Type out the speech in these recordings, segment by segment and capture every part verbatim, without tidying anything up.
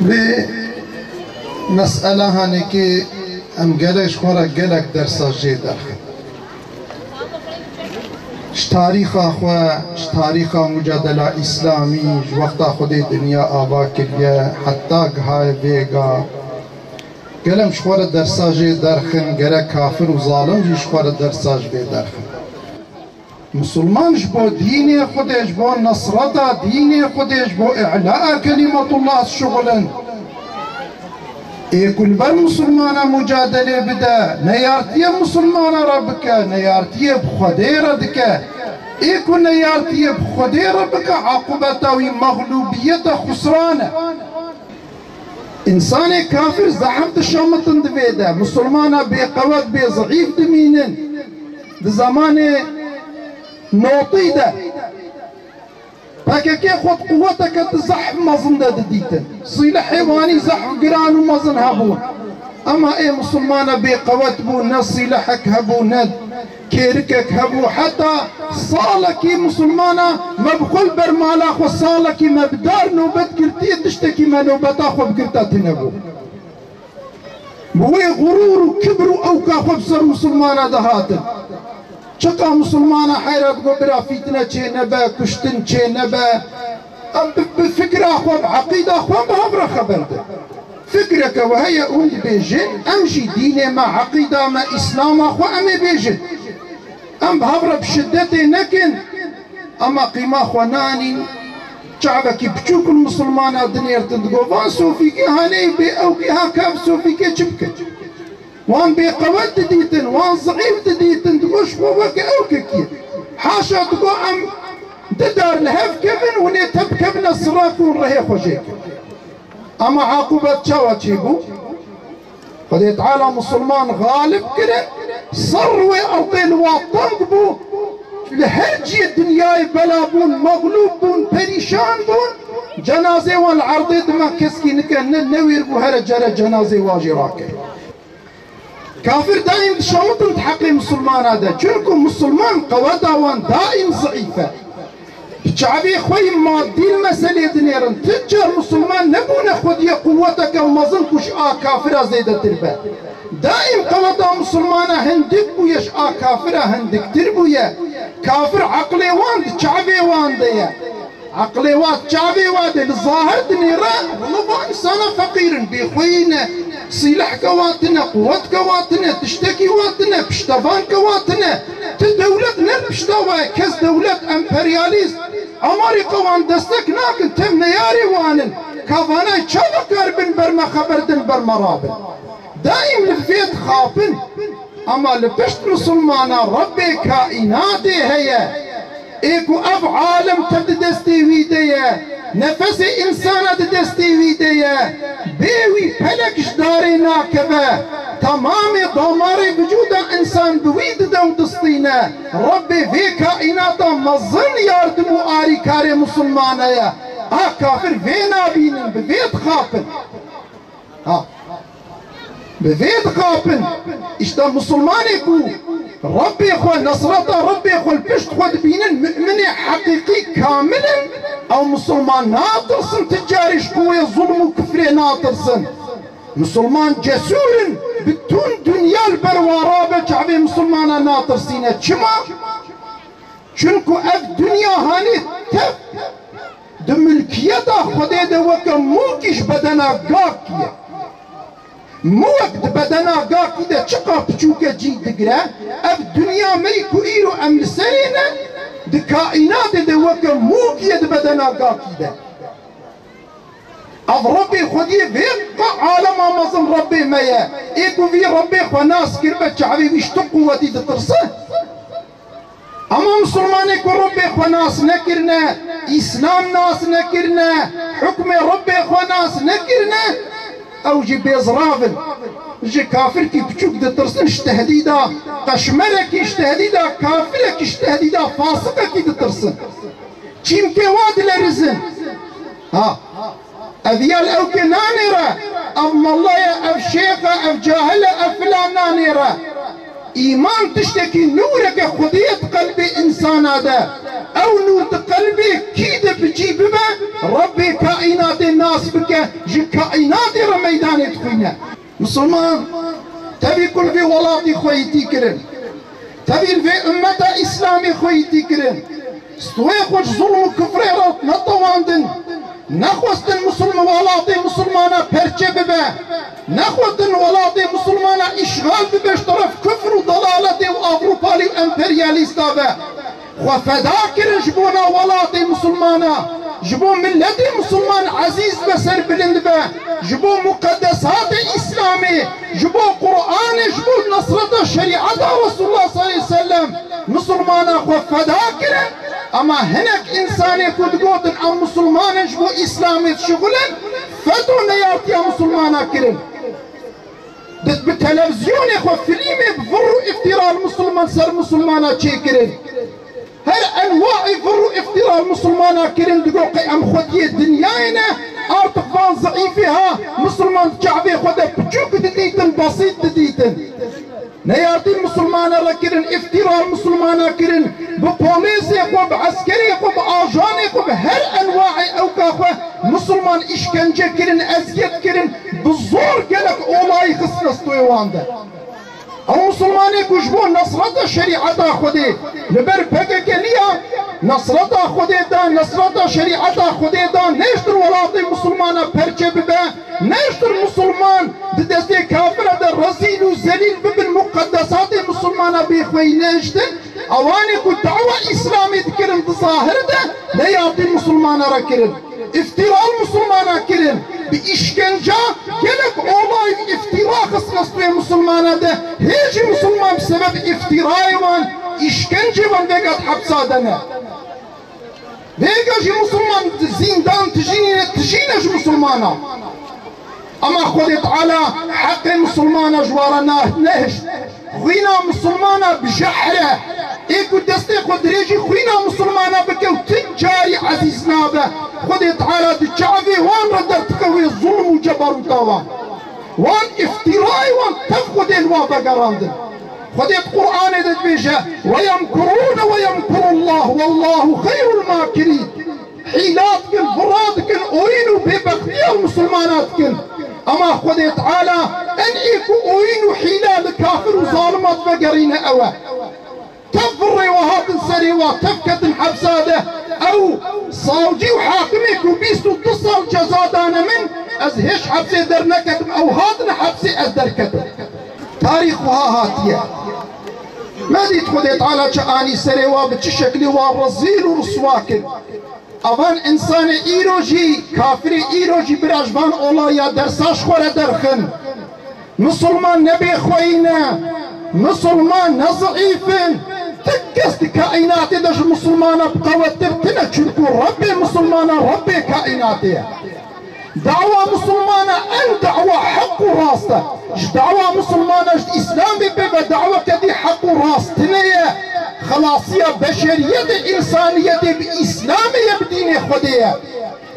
Vê mesela hanekê em gelek ji xwe re gelek dersa jê derxin. Ji tarîxa xwe, ji tarîxa mucadela îslamî, ji wexta Xwedê dinya ava kiriye, heta gihayê vêga. Gelek em ji xwe re dersa jê derxin, gerek kafir û zalim jî ji xwe re dersa ji vê derxin. Misilman ji bo dînê Xwedê, ji bo nesreta dînê Xwedê, ji bo îlaa kelîmetullah dişuxulin. Ê ku li ber misilmana mucadelê bide, neyartiyê misilmana re bike, neyartiyê bi Xwedê re dike. Ê ku neyartiyê bi Xwedê re bike, aqûbeta wî mexlûbiyet e, xusran e. Însanê kafir zehf dişemitin di vê de, misilmana bêqewet, bêzeîf dimînin. Di zemanê notî de P K K xwe di quweteke di zehf mezin de didîtin. Sîlehê wanî zehf giran û mezin hebûn. Ema ê misilmana bêqewet bû, ne sîlehek hebû, ne kêrikek hebû. Heta salekî misilmana me bi xwe li ber mala xwe, salekî me bi dar nobet girtiye, tiştekî me nobeta xwe bigirta tune bû. Bi wê xurûr û kibr û ewka xwe bi ser misilmana dihatin. Çiqa misilmana heyra digot, bira fîtne çê nebe, kuştin çê nebe. Em bi, bi fikra xwe, bi eqîda xwe em bi hev re xeber din. Fikreke we heye û hûn dibêjin, em jî dînê me, eqîda me, îslama xwe em ê bêjin. Em bi hev re bi şidetê nekin, ema qîma xwe nanîn. Çavekî piçûk li misilmana dinêrtin, digot, van sofîkê haneyê bê ewkê ha kav sofîkê çi bikin? Wan bêqewet didîtin, wan zeîf didîtin, digot, ji xwe weke ewkekî. Haşa, digot, em du dar li hev kevin, hûn ê tevkevine sirat û hûn rihê xwe jê kin. Ema aqûbet çawa çêbû? Xwedê Teala misilman xalib kirin, ser wê ewqê li wa teng bû, li her cihê dinyayê bela bûn, mexlûb bûn, perîşan bûn, cenazê wan li erdê dima keskî nike, ne newêr bû here cere cenazê wan jî rake. Kafir daîm dişewitin di heqê misilmana de, çunku misilman qeweta wan daîm zeîf e. Bi çavê xwe yî madî li meselê dinêrin. Ti car misilman nebûne xwediyê quweteke mezin ku ji a kafira zêdetir be. Daîm qeweta misilmana hindik bûye, ji a kafira hindiktir bûye. Kafir eqlê wan di çavê wan de ye. Eqlê wa di çavê wa de li zahir dinêre, wilo va însana feqîr in, bêxweyî ne, sîlehke wa tine, quwetke wa tine, tiştekî wa tine, piştevanke wa tine. Ti dewlet ne pişta we ye, kes dewlet, emperyalîst, Amerîka wan destek nakin, tev neyarê wan in. Ka vanayê çawa karibin ber me xeber din, ber me rabin? Daîm li vê dixapin. Ama li pişt misilmana Rebbê kaînatê heye. Ê ku ev alem tev di destê wî de ye, nefesê însana di destê wî de ye, bê wî pelek ji darê nakeve, temamê damarê vücûda însan bi wî dide û distîne. Rebbê vê kaînata mezin yardim û arîkarê misilmana ye. A kafir vê nabînin, bi vê dixapin. Ha. Bi vê dixapin. Îşte misilmanê ku Rebbê xwe, nesreta Rebbê xwe li pişt xwe dibînin, mu'minê heqîqî kamil in, ew misilman natirsin, ti carî ji qûwê zulm û kifrê natirsin. Misilman cesûr in, bitûn dinya li ber wan rabe, çavê misilmana natirsîne. Çima? Çunku ev dinya hanê tev di milkiyeta Xwedê de weke mûkî ji bedena gakî ye. Mûk di bedena gakî de çiqa piçûk e cî digire, ev dinya me yî ku îro em li serê ne, di kaînatê de weke mûkî ye di bedena gakî de. Ev Rebbê Xwediyê vê qe alema mezin Rebbê me ye. Ê ku vî Rebbê xwe nas kiribe, çavê wî ji tu quwetî ditirse? Ama misilmanê ku Rebbê xwe nas nekirine, Îslam nas nekirine, hukmê Rebbê xwe nas nekirine, ew jî bêzirav in. Ji kafirkî piçûk ditirsin, ji tehdîda qeşmerekî, ji tehdîda kafirekî, ji tehdîda fasiqekî ditirsin. Çîmkê wa dilerizin. Ha. Ev ya li ewkê nanêre, ev mela ye, ev şêx e, ev cahil e, ev filan nanêre. Îman tiştekî nûreke Xwediyê di qelbê însana de. Ew nûr di qelbê kî de bi cî bibe, Rebbê kaînatê nas bike, ji kaînatê re meydanê dixwîne. Misilman, tevî ku li vê welatî xweyîtî kirin, tevî li vê ummeta Îslamê xweyîtî kirin, stûyê xwe ji zulm û kufrê re netewandin, nexwestin misilm-, welatê misilmana perçe bibe, nexwestin welatê misilmana îşxal bibe ji teref kufr û delaletê û Avrupalî û emperyalîsta ve. Xwe feda kirin ji bona welatê misilmana, ji bo miletê misilman ezîz ve serbilind be, ji bo muqedesatê Îslamê, ji bo Qur'anê, ji bo nesreta şerîeta Resulullah sallallahu aleyhi ve sellem misilmana xwe feda kirin. Ema hinek însanê ku digotin em misilman in, ji bo Îslamê dişixulin, feto neyartiya misilmana kirin. Bi, bi televîzyonê xwe filmê bi vir û îftira li misilman ser misilmana çêkirin. Her enwaî vir û îftira li misilmana kirin, digo qey em xwediyê dinyayê ne, artık van zeîfê ha, misilman di çavê xwe de piçûk didîtin, besît didîtin. Neyartî misilmana re kirin, îftira li misilmana kirin, bi polêsê xwe, bi eskerê xwe, bi ajanê xwe, bi her enwaî ewka xwe misilman îşkence kirin, eziyet kirin, bi zor gelek olayî xistine stûyê wan de. Ew misilmanê ku ji bo nesreta şerîeta Xwedê li ber P K K niya, nesreta Xwedê da, nesreta şerîeta Xwedê da, ne ji tir welatê misilmana perçe bibe, ne ji tir misilman di destê kafira de rezîl û zelîl bibin, muqedesatê misilmana bêxweyî, ne ji tir ewanê ku dawa Îslamê dikirin di zahir de, neyartî misilmana re kirin. Îftira li misilmana kirin, bi îşkenca gelek olayî îftira xistine stûyê misilmana de, hê jî misilman bi sebeb îftirayê wan, îşkencê wan vêga di hepsa de ne. Vêga jî misilman di zîndan tijînî ne, tijîne ji misilmana. Ema Xwedê Teala heqê misilmana ji wan re na-, nehişt. Xwîna misilmana bi jehr e. Ê ku destê xwe dirêjî xwîna misilmana bike û tu carî ezîz nabe, Xwedê Teala di çavê wan re derdike wê zulm û cebarûta wan. Wan îftîrayê wan tev Xwedê li wan vegerandin. Xwedê di Qur'anê de dibêje, "Ve yemkurûne ve yemkurullah, wallahu xeyrul makirîn." Hîla dikin, vira dikin, oyîn û bêbextiya misilmana dikin. Ema Xwedê Teala en ê ku oyîn û hîla li kafir û zalima divegerîne ew e. Tev virê we hatin serê wa, tev ketin hepsa de. Ew savcî û hakimê ku bîst û du sal ceza dane min, ez hêj hepsê derneketim, ew hatine hepsê ez derketim. Tarîx wiha hatiye. Me dît Xwedê Teala çi anî serê wa, bi çi şeklî wa rezîl û riswa kir. Avan însanê îro jî, kafirê îro jî bira ji van olaya dersa ji xwe re derxin. Misilman ne bêxweyî ne, misilman ne zeîf in. Ti kes di kaînatê de ji misilmana bi qewettir tine, çunku Rebbê misilmana Rebbê kaînatê ye. Dawa misilmana en dawa heq û rast e. Ji dawa misilmana ji Îslamê pê ve daweke dî heq û rast tine ye. Xelasiya beşeriyetê, însaniyetê bi Îslamê ye, bi dînê Xwedê ye.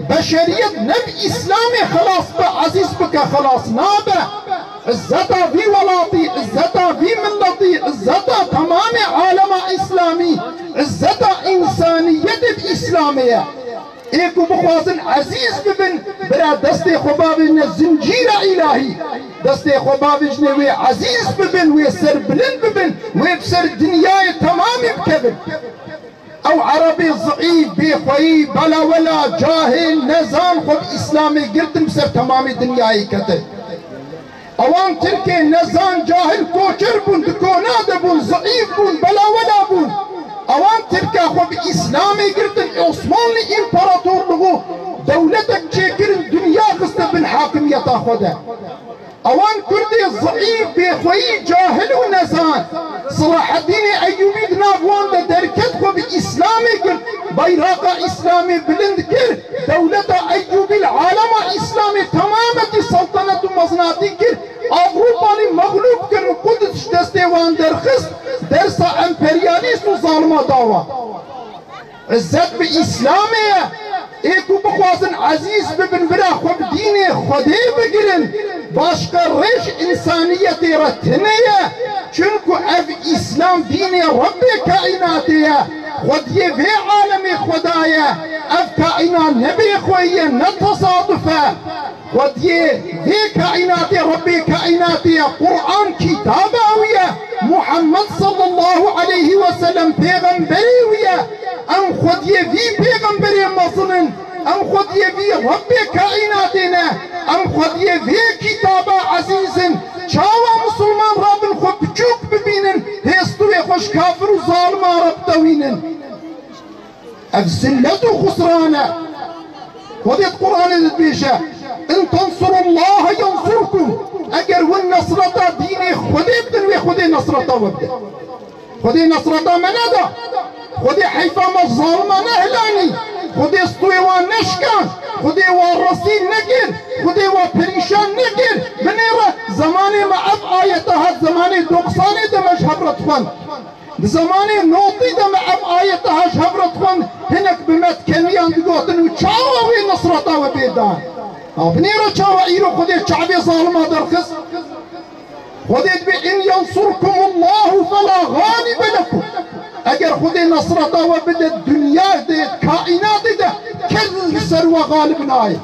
Beşeriyet ne bi Îslamê xelas be, ezîz bike, xelas nabe. Izzeta vî welatî, izzeta vî miletî, izzeta temamê alema Îslamî, izzeta însaniyetê bi Îslamê ye. Ê ku bixwazin ezîz bibin, bira destê xwe bavêjine zincîra îlahî. Destê xwe bavêjine wê ezîz bibin, wê serbilind bibin, wê bi ser dinyayê temamî bikevin. Ew erebê zeîf, bêxweyî, belawela, cahil, nezan xwe bi Îslamê girtin, bi ser temamê dinyayê ketin. Ewan Tirkê nezan, cahil, koçer bûn, di kona de bûn, zeîf bûn, belawela bûn. Ewan Tirka xwe bi Îslamê girtin, Osmanlî Împaratorluğu dewletek çêkirin, dinya xiste bin hakimiyeta xwe de. Ewan Kurdê zeîf, bêxweyî, cahil û nezan, Selaheddînê Eyyûbî di nav wan de derket, xwe bi Îslamê girt, bayraqa Îslamê bilind kir, dewleta Eyyûbî li alema Îslamê temametî seltenet û mezinatî kir, Avrupalî mexlûb kir û Qudis ji destê wan derxist, dersa emperyalîst û zalima da wan. Izzet bi Îslamê ye. Ê ku bixwazin ezîz bibin, bira xwe bi dînê Xwedê bigirin, başqa rêj însaniyetê re tine ye. Çunku ev Îslam dînê Rebbê kaînatê ye. Xwediyê vê alemê Xweda ye. Ev kaînat ne bêxweyî ye, ne tesaduf e. Xwediyê vê kaînatê, Rebbê kaînatê ye. Quran kitaba wî ye. Muhammed sallallahu aleyhi ve sellem pêxemberê wî ye. Em xwediyê vî pêxemberê mezin in. Em xwediyê vî Rebbê kaînatê ne. Em xwediyê vê kitaba ezîz in. Çawa misilman rabin xwe piçûk bibînin, hêstûyê xwe ji kafir û zaliman re bitewînin? Ev zillet û xusran e. Xwedê di Quranê de dibêje, "In tensurullaha yansurkum." Eger win nesreta dînê Xwedê bidin, wê Xwedê nesreta we bide. Xwedê nesreta me neda. Xwedê heyfa me zalima nehilanî. Xwedê stûyê wan neşkan. Xwedê wan resîn nekir. Xwedê wan perîşan nekir. Binêre, zemanê me ev ayeta hat, zemanê doksanê de me ji hev re dixwend. Di zemanê notî de me ev ayeta ha ji hev re dixwend, hinek bi me dikeniyan digotin û çawa wê nesreta we bê dan? Ha, binêre çawa îro Xwedê çavê zalima derxist? Xwedê dibê, "In yansurkumullahu fela galibe lekum." Eger Xwedê nesreta we bide dinyayê de, kaînatê de, kes li ser we galib nayê.